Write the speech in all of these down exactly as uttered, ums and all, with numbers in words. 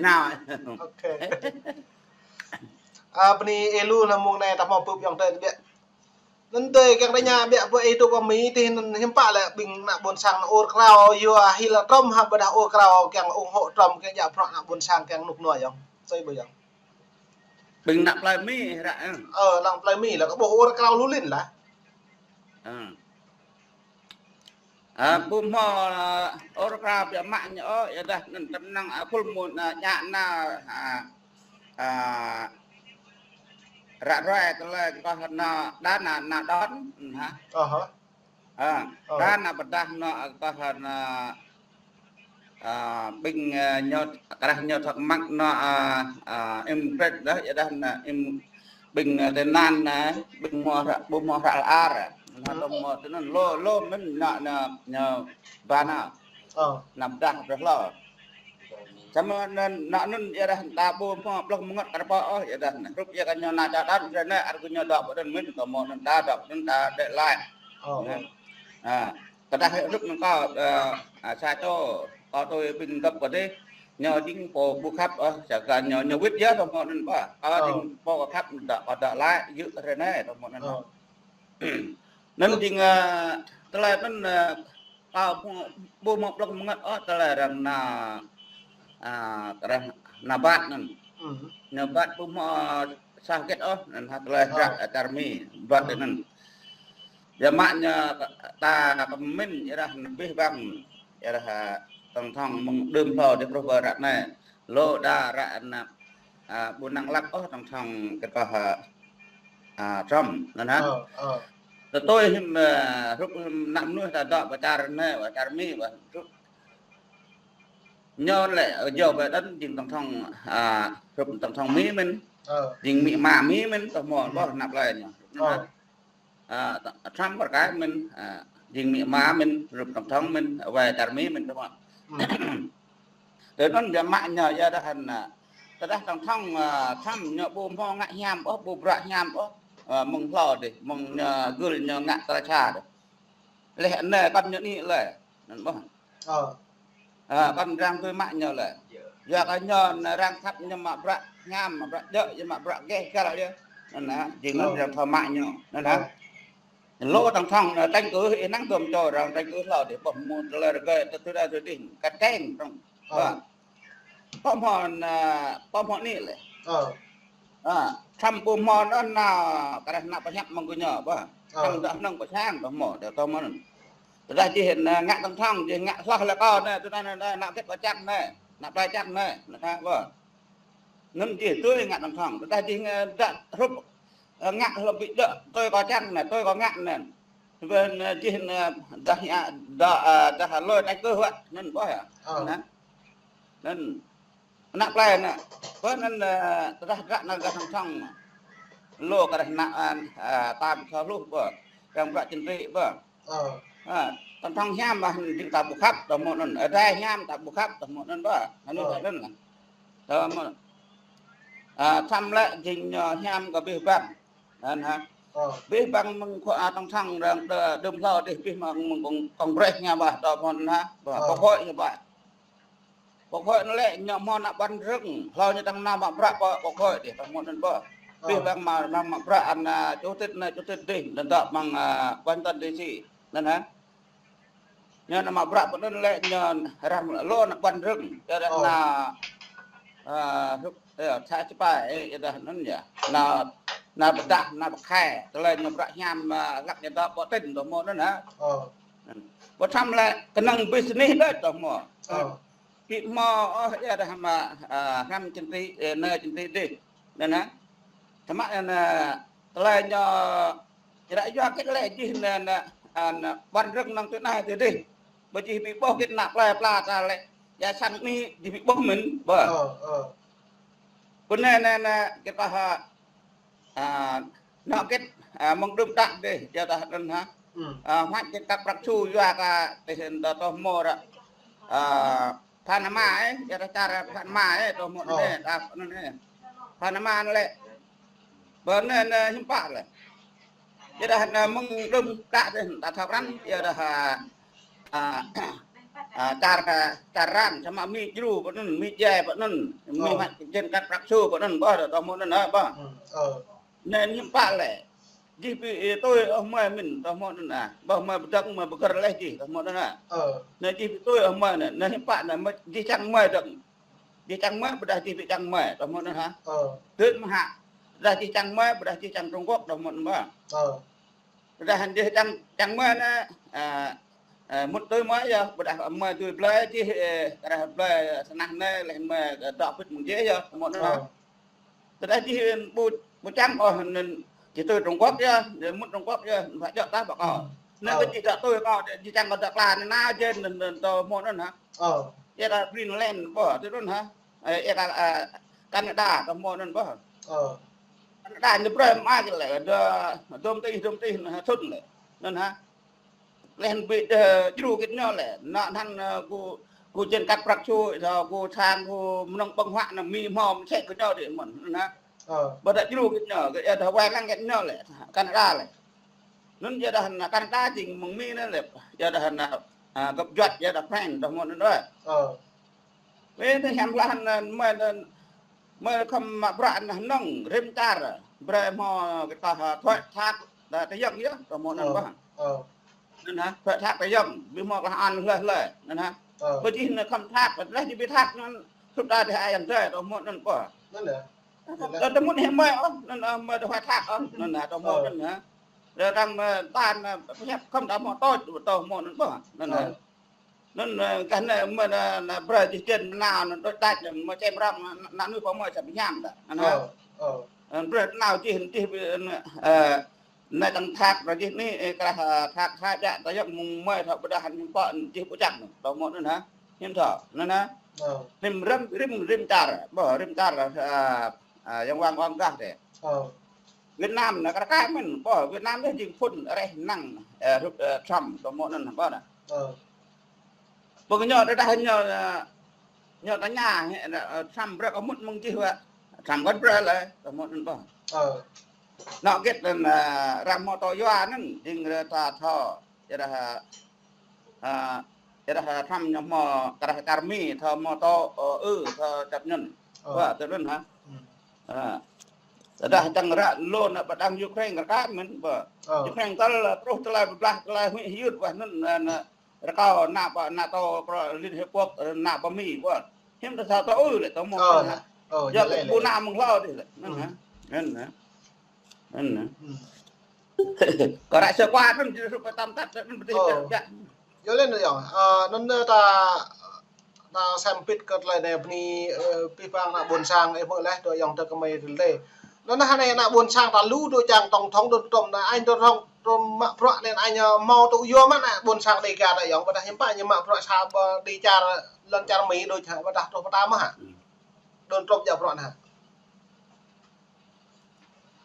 Nao. Ok. A, bơni ih lu anŭn mơ̆ng anai ta hmâo bưp yŏng tơi biă. Anŭn tơi kiăng tơña biă pơ ih tŭ pơ Mi tih anŭn hiư̆m pă lĕ ƀing ană ƀôn sang anŭn ur krao yua hĭ lă Trump hă ƀôdah ur krao kiăng ủng hộ Trump kiăng djă bruă ană ƀôn sang kiăng rơnŭk rơnua yŏng. Sui ƀu yŏng. Ƀing ană plơi Mi ră, ơ. Ơ, ană plơi Mi lă kơ ƀuh ur krao lu lin lah. Ơ. A, ƀu hmâo, a, ur krao biă mă ñu ôh, yua dah anŭn tơm năng, a, full moon, a, ñă na, a, a, ră ruai tơlơi kơ na, đa na, na đon, ha. Ơ hă. A, Ơ. Đa na pơdah na, kơ na, a, ƀing, a, ñu, krah ñu thâo mă na, a, a, im pret dah, yua dah na, im ƀing, ơ, tơ nan, ơ, ƀing hmâo hră, ƀu hmâo hră lơar, ơ. Anŭn hă, tơm hmâo tơ anŭn lu, lu mơ̆n ană, ană, ană ba ană. Ơ. Ană pơdah pơdah lu. Samơ̆ anŭn, anŭn yua dah ta ƀu hmâo blŏng mơngăt kơ rơpa ôh, yua dah anŭn. Hrup yua kơ ñu ană čar đan, ră anai, arăng kơ ñu dŏ pơ anŭn mơ̆n, tơm hmâo anŭn ta dŏ pơ anŭn ta đĕ lai. Ơ. Anŭn. Ơ. Tơdah hrup anŭn kâo, ơ, a, sa čô, kâo tui ƀing găp kơ dih, ñu jing pô ƀu khăp, ơ, sa kơ ñu, ñu wĭt yơh tơm hmâo anŭn ƀă. Kâo jing pô kơ khăp dŏ, kâo dŏ lai, yua ră anai tơm hmâo anŭn. Ơ. Anŭn jing, ơ, tơlơi anŭn, ơ, kâo ƀu, ƀu hmâo blŏng mơngăt ôh, tơlơi arăng na, a, arăng na bat anŭn. Na bat ƀu hmâo sakit ôh, anŭn hă tơlơi hră, ơ, čar Mi, bat anŭn. Biă mă ñu ta kơ min, yua dah anŭn abih bang, yua dah, a, tổng thống mơ̆ng đưm hlâo dih truh pơ ră anai. Lu đa ră anŭn, a, ƀu năng lăk ôh tổng thống kơ kơ, a, a, Trump, anŭn hă. Ơ, ơ. Tơtui hiư̆m, a, hrup hiư̆m ană mơnuih ta dŏ pơ čar anai, pơ čar Mi, pơ hrup. Ñu lĕ, ơ, Joe Biden jing tổng thống, a, hrup tổng thống Mi mơ̆n. Ơ. Jing amĭ ama Mi mơ̆n, tơm hmâo ƀôh ană plơi ñu. Anŭn hă. Ơ. A, Trump pơrkai mơ̆n, a, jing amĭ ama mơ̆n, hrup tổng thống mơ̆n, wai čar Mi mơ̆n tơm hmâo. Tơ anŭn biă mă ñu yua dah anŭn, a, tơdah tổng thống, a, Trump ñu ƀu hmâo ngă hiam ôh, ƀu bruă hiam ôh, a, mơ̆ng hlâo dih, mơ̆ng ñu gưl ñu ngă tơlơi sa dih. Leh anai kăn ñu anai lĕ, anŭn ƀôh. Ơ. A, kăn arăng tui mă ñu lĕ. Yua kơ ñu anŭn arăng khăp ñu mă bruă hiam, mă bruă djơ̆, ñu mă bruă geh găl yơh. Anŭn hă, jing anŭn arăng thâo mă ñu. Anŭn hă. Lu tổng thống, a, tranh cử, ih năng tơm čô arăng tranh cử hlâo dih, ƀôh mơ̆ng tơlơi rơgơi, tơ tui dah tui dih, kơteng trong. Ơ. Ơ. Tơm hmâo, a, tơm hmâo anai lĕ. Ơ. A, Trump ƀu hmâo anŭn na, kơ dah ană pơhiăp mơ̆ng gơñu ƀă. Ơ. Trump dah năng pơsang tơm hmâo, dah tơm hmâo anŭn. Tơdah jih, a, ngă tổng thống, jih ngă hloh lĕ kâo anai, tui anai, anai, ană gĕt kâo čang anai, ană plơi čang anai, anŭn hă ƀă. Anŭn jih tui ngă tổng thống, tơdah jih ngă dah hrup, a, ngă hloh ƀu djơ̆, tui kâo čang anai, tui kâo ngă anai. Ƀơi anai jih anai dah ngă, dah, a, dah lui tơlơi kơ wă, anŭn ƀôh yơh. Ơ. Anŭn hă. Anŭn Ană plơi anai. Ƀơi anŭn, ơ, tơdah ră anai gah thŏng thŏng. Lu kơ ră anai, ơ, ta ƀu thâo hluh ƀơi. Yang bruă chính trị ƀơi. Ơ. Ơ, thŏng thŏng hiam ƀơi, jing ta ƀu khăp, tơm hmâo anŭn. Ơ, dai hiam ta ƀu khăp, tơm hmâo anŭn ƀơi. Anŭn ƀơi anŭn lah. Tơm hmâo. Ơ, tơm lĕ jing ñu hiam kơ abih bang. Anŭn hă. Ơ. Abih bang mơ̆ng khua, ơ, thŏng thŏng ră anai đơ-, đưm hlâo dih abih mơ̆ng, mơ̆ng kong-, Congress hiam ƀơi, tơm hmâo anŭn hă. Ƀơi, Quốc hội hiam ƀơi. Quốc hội anŭn lĕ ñu hmâo ană ƀuăn rơ̆ng, hlâo ñu tăng nao mă bruă pơ Quốc hội dih, tơm hmâo anŭn ƀơi. Ơ. Abih bang mă, mă, mă bruă anŭn, ơ, chủ tịch anai, chủ tịch dih, anŭn tơm mơ̆ng, ơ, Washington D C, anŭn hă. Ñu nao mă bruă pơ anŭn lĕ ñu ră lu ană ƀuăn rơ̆ng, yua dah anŭn, ơ, hrup, ơ, sa čơpai, ơ, yua dah anŭn yơh. Anŭn, anŭn pơdah, anŭn pơkhai, tơlơi ñu bruă hiam, ơ, lăk ñu dŏ ƀơi tỉnh, tơm hmâo anŭn hă. Ơ. Ƀơi thăm lĕ kơnơ̆ng business đôč tơm hmâo. Ơ. Ƀu hmâo ôh, yua dah mă, ơ, hrăm chính trị, ơ, anai chính trị dih. Anŭn hă. Tơma anŭn, ơ, tơlơi ñu, ră yua hơget lĕ jih anŭn, anŭn, anŭn, ƀuăn rơ̆ng năng tui anai tui dih. Ƀơi jih ƀu ƀuh hơget ană plơi pla ta lĕ. Yua sang anai jih ƀu ƀuh mơ̆n, ƀơi. Ơ, ơ. Pơ anai, anai, anai, hơget kơ hă, ơ, anŏ hơget, ơ, mơ̆ng đưm đă dih, yua dah anŭn hă. Ơ, hơget kơ prăk su yua kơ tơhin dah tơm hmâo ră. Ơ, Panama, ơ, yua dah čar Panama, ơ, tơm hmâo anŭn, ơ, dah anŭn, ơ. Panama anŭn lĕ. Ƀơi anai, anai hiư̆m pă lĕ. Yua dah anŭn mơ̆ng đưm đă dih, ta thâo krăn, yua dah, ơ, ơ, a, čar, a, čar răng, samơ̆ mi djru pơ anŭn, mi djai pơ anŭn, mi mă jên kăt prăk su pơ anŭn, ƀôh, tơhmô anŭn, ơ, ƀôh. Anai hiư̆m pă lĕ. Jih ƀu, ơ, tui ôh mơi mơ̆n, tơhmô anŭn, a. Ƀôh mơi pơdơ̆ng, mơi pơgơ̆r laih jih, tơhmô anŭn, a. Anai jih ƀu tui ôh mơi anŭn, anai hiư̆m pă anŭn, mơi, jih čang mơi dơ̆ng. Jih čang mơi, ƀôdah jih ƀu čang mơi, tơhmô anŭn, hă. Tui mơ̆ hă. Ƀôdah jih čang mơi, ƀôdah jih čang Trung Quốc, tơhmô anŭn, ƀôh. Ƀôdah jih čang, čang mơi anŭn, a, a, mŭt tui mơi yơh, ƀôdah mơi tui blơi jih, ơ, kơ blơi sơnah anai, laih mơi, ơ, dŏ pĭt mơ̆ng jih yơh, tơhmô anŭn, hă. Tơdah jih ƀu, ƀu čang ôh anŭn, jih tui Trung Quốc yơh, jih mŭt Trung Quốc yơh, ƀu djơ̆ tah ƀă kâo. Anŭn kơ jih dŏ tui kâo, jih čang kâo dŏ kla anŭn, anŭn jên anŭn, anŭn tơhmô anŭn, hă. Yơh kơ Greenland, ƀôh, tui anŭn, hă. Ơ, yơh kơ, a, Canada, tơhmô anŭn, ƀôh. Canada ñu brơi mă kơ lĕ, dơ̆m tih, dơ̆m tih, anŭn, hă, thŭn lĕ. Anŭn, hă. Laih anŭn ƀu, ơ, djru git ñu lĕ. Anŭn hăng, ơ, gŭ, gŭ jên kăt prăk su, ơ, gŭ sang, gŭ mơnơ̆ng ƀơ̆ng huă anŭn mi hmâo mơsĕ kơ ñu dih mơ̆n, anŭn, hă. Ƀôdah djru git ñu, kơ, ơ, dah wai lăng git ñu lĕ, Canada lĕ. Anŭn yơh dah anŭn Canada jing mơ̆ng mi anŭn lĕ, yơh dah anŭn, a, gơ̆p juăt, yơh dah Frank, tơhmô anŭn, ơ. Wê anai hiam lah anŭn, mơi anŭn, mơi khŏm mă bruă anŭn hơnơ̆ng, rĭm čar, brơi hmâo kơ tah, a, thuế thác, dah tơyŏng yơh, tơhmô anŭn, ƀôh. Anŭn, hă, thuế thác tơyŏng, ƀu hmâo klah anăn hlơi hlơi, anŭn, hă. Ƀôdah jih anŭn khŏm thác, ƀôdah jih ƀu thác anŭn, sut dah dih ai anŭn dơi, tơhmô anŭn, ƀôh. Anŭn, hă. Ơ, tơhmô anŭn hiư̆m mơi, ơ, anŭn, ơ, mơi dah huă thác, ơ, anŭn, hă, tơhmô anŭn, hă. Dah arăng mơi tan, ơ, pơhiăp khŏm dah hmâo tôč, tơhmô anŭn, ƀôh. Anŭn, hă. Anŭn, ơ, kah anai mơi anŭn, anŭn brơi jih jên mơnao anŭn đôč đač anŭn mơi čem răm anŭn, anŭn anŭn pô mơi čem hiam dah. Anŭn, hă. Anŭn brơi nao jih, jih, ơ, anai tăng thác, brơi jih anai, ơ, klah, ơ, thác hai biă, tơyŏng mơ̆ng mơi thâo ƀôdah anŭn pô jih ƀu čang anŭn, tơhmô anŭn, hă. Hiư̆m thâo, anŭn, hă. Rĭm, rĭm, rĭm, rĭm čar, ƀôh, rĭm čar, ơ, ơ, yang wang wang gah dih. Việt Nam anŭn kar kaĭ mơ̆n, ƀôh, Việt Nam anai jing phŭn reh năng, ơ, rup, ơ, Trump, tơhmô anŭn, ƀôh anŭn. Ƀôh ñu tơdah ñu, ơ, ñu tơña, ơ, Trump brơi kơ mŭt mơ̆ng jih wă. Trump kŏn brơi lĕ, tơhmô anŭn, ƀôh. Anŏ git anŭn, ơ, arăng hmâo tŏ yua anŭn, jing arăng ta thâo, yơh dah, ơ, yơh dah Trump ñu hmâo, kơ dah čar Mi, thâo hmâo tŏ, ơ, ư, thâo čăp ñŭn. Ƀôh, tui anŭn, hă. Ơ. Tơdah čang ră lŏn anŭn pơdang Ukraine kar kaĭ mơ̆n, ƀôh. Ukraine tơl truh tơlơi pơblah, tơlơi huĭ hyưt, ƀôh anŭn, anŭn, rơkâo ană pơ NATO, pơ Liên Hiệp Quốc, ană pơ Mi, ƀôh. Hiư̆m dah sa tŏ ư lĕ tơhmô anŭn, hă. Yua kơ ƀu nao mơ̆ng hlâo dih lĕ. Anŭn, hă. Anŭn, hă. Anŭn, hă. Kơ ră sơ kua anŭn, jih rup pơtăm tăt, anŭn pơtih biă. Yua lĕ anŭn yơh. Ơ, anŭn, ơ, ta ta sem pit kơ tơlơi anai bơni, ơ, pih pang ană ƀôn sang, ơ, mơ̆ leh dŏ ayŏng adơi kơmơi rơlê. Anŭn hă anai ană ƀôn sang ta lu dŏ čang tổng thống Donald Trump anai, anh Donald Trump mă bruă anai, anh, ơ, hmâo tŭ yua mơ̆n ană ƀôn sang Đêga ta ayŏng, ƀôdah hiư̆m pă ñu mă bruă sa ƀơ đĭ čar, lŏn čar Mi đôč hă, ƀôdah truh pơtăm hă. Donald Trump djă bruă anai hă.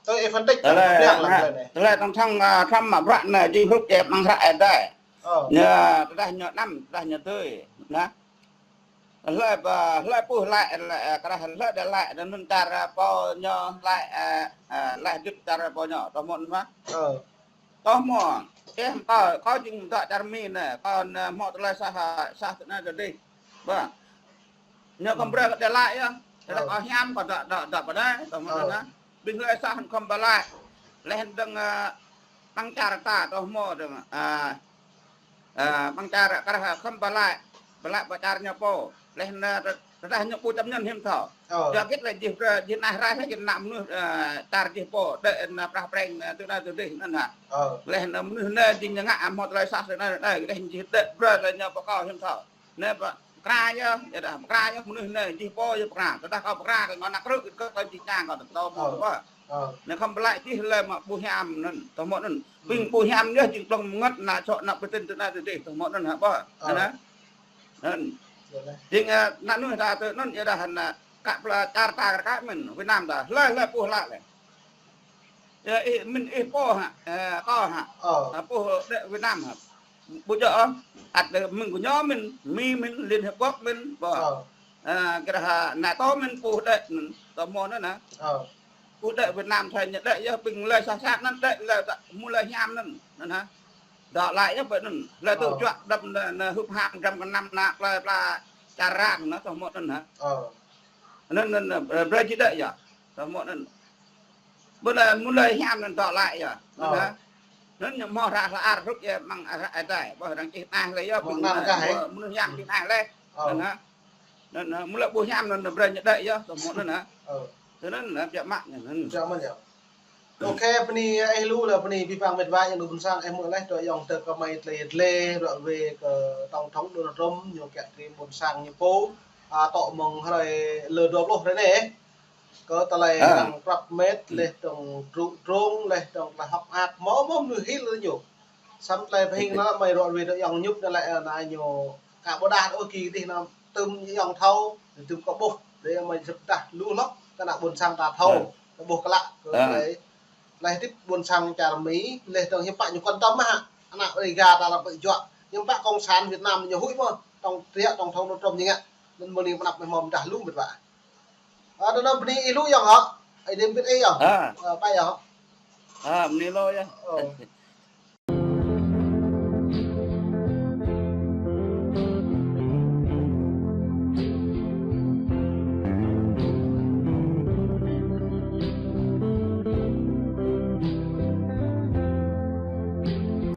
Tui ih phân tích tơlơi, tơlơi tổng thống, ơ, Trump mă bruă anai jing hrup ih mơ̆ng hră ih dai. Ñu, tơdah ñu anăm, tơdah ñu tui. Anŭn. Hlơi pô, hlơi pô laĭ, laĭ, ơ, kơ dah hlơi đe laĭ, anŭn čar, ơ, pô ñu laĭ, ơ, ơ, laĭ hơdip čar pô ñu, tơhmô anŭn mơ̆n. Tơhmô, ih kâo, kâo jing dŏ čar Mi anai, kâo anai hmâo tơlơi sah, sah tơ anai tơ dih. Ƀôh. Ñu khŏm brơi kơ đe laĭ yơh. Tơdah kâo hiam kâo dŏ, dŏ, dŏ pơ anai, tơhmô anŭn, hă. Ƀing hlơi sah khŏm pơlaĭ. Laih dơ̆ng, ơ, amăng čar ta tơhmô dơ̆ng, ơ, ơ, amăng čar kar hă khŏm pơlaĭ. Pơlaĭ pơ čar ñu pô. Laih anŭn, ơ, tơ-, tơdah ñu ƀu čăp ñŭn hiư̆m thâo. Yua git lĕ jih, ơ, jih anai rai lĕ jih ană mơnuih, ơ, čar jih pô. Đĕ anŭn prah preng, ơ, tui anai tui dih anŭn hă. Laih anŭn mơnuih anai jing ñu ngă hmâo tơlơi sah tui anai, anai, laih jih đĕ brơi lĕ ñu pơkâo hiư̆m thâo. Anai pơkra yơh, yơh dah pơkra yơh, mơnuih anai jih pô yơh pơkra. Tơdah kâo pơkra kơ ngŏ anăk rơ̆k, kơ kâo jih čang kâo tơtô mơ̆ ƀôh. Anai khŏm pơlaĭ jih lĕ mă ƀu hiam anŭn, tơhmô anŭn. Ƀing ƀu hiam yơh jing blŏng mơngăt ană čô ană pơtĭn tui anai tui dih, tơhmô anŭn hă ƀôh. Anŭn, hă. Anŭn. Jing, ơ, ană mơnuih ta tui anŭn yơh dah anŭn, ơ, kơ pla čar ta kar kaĭ mơ̆n, Việt Nam ta, hlơi hlơi pô laĭ lĕ. Ơ, ih, mơ̆n ih pô hă, ơ, kâo hă. Ơ, pô đĕ Việt Nam hă. Ƀu djơ̆ ôh, ăt đĕ mơ̆ng gơñu mơ̆n, Mi mơ̆n, Liên Hiệp Quốc mơ̆n, ƀôh. Ơ, kơ dah NATO mơ̆n, pô đĕ mơ̆n, tơhmô anŭn hă. Pô đĕ Việt Nam thâo ñu đĕ yơh ƀing lĕ sah sat anŭn đĕ lĕ ta mơ̆ lĕ hiam anŭn, anŭn hă. Dŏ laĭ yơh ƀơi anŭn. Lĕ tŭ juă đăm anŭn, anŭn hŭp ham dăm kơ năm ană plơi pla čar arăng anŭn tơhmô anŭn hă. Anŭn, anŭn, anŭn, brơi či đĕ yơh. Tơhmô anŭn. Ƀơi anŭn mơ̆ng lĕ hiam anŭn dŏ laĭ yơh. Anŭn hă. Anŭn ñu hmâo hră hla ar hrup yơh mơ̆ng hră Ơi Adai. Ƀơi arăng čih anai lĕ yơh, ƀing anŭn, mơnuih yang čih anai lĕ. Anŭn hă. Anŭn hă. Mơ̆ng lĕ ƀu hiam anŭn brơi ñu đĕ yơh. Tơhmô anŭn hă. Tui anŭn hă, biă mă ñu anŭn. Biă mă yơh. Ok, bơni ih lu lĕ bơni abih bang mĕt wa ayŏng adơi ƀuôn sang ih hmư̆ laih, dŏ ayŏng tơ kơmơi tơlơi tơlơi, ră ruai kơ Tổng thống Donald Trump, ñu kiăng trĭm ƀuôn sang ñu pô, a, tŏ mơ̆ng hrơi lơ dua pluh hrơi anai. Kơ tơlơi arăng prăp met, laih dơ̆ng tru-, drông, laih dơ̆ng tơlơi hŏk hak, hmâo mơ̆n mơnuih hil ñu. Samơ̆ tơlơi pơhing anŭn mơi ră ruai dŏ ayŏng ñŭp anŭn lĕ, a, anŭn ñu ka ƀôdah ôh kơ tih anŭn tơm ayŏng thâo, tơm kơ ƀuh, dêh mơi sĭt tah lu lŏk, kơ ană ƀuôn sang ta thâo, kơ ƀuh klă, kơ tơlơi, tơlơi hơdip ƀuôn sang čar Mi, laih dơ̆ng hiư̆m pă ñu quan tâm hă, ană Đêga ta lăng pơjuă, hiư̆m pă cộng sản Việt Nam ñu huĭ mơ̆n, Tổng, triă Tổng thống Donald Trump ñu ngă, anŭn mơ̆ng anai pơanăp mơ̆n mơ̆n dah lu mĕt wa. A, anŭn bơni ih lu ayŏng hă, ai đêm bit ih ayŏng, a, pai ayŏng hă. A, bơni lu yơh. Ơ.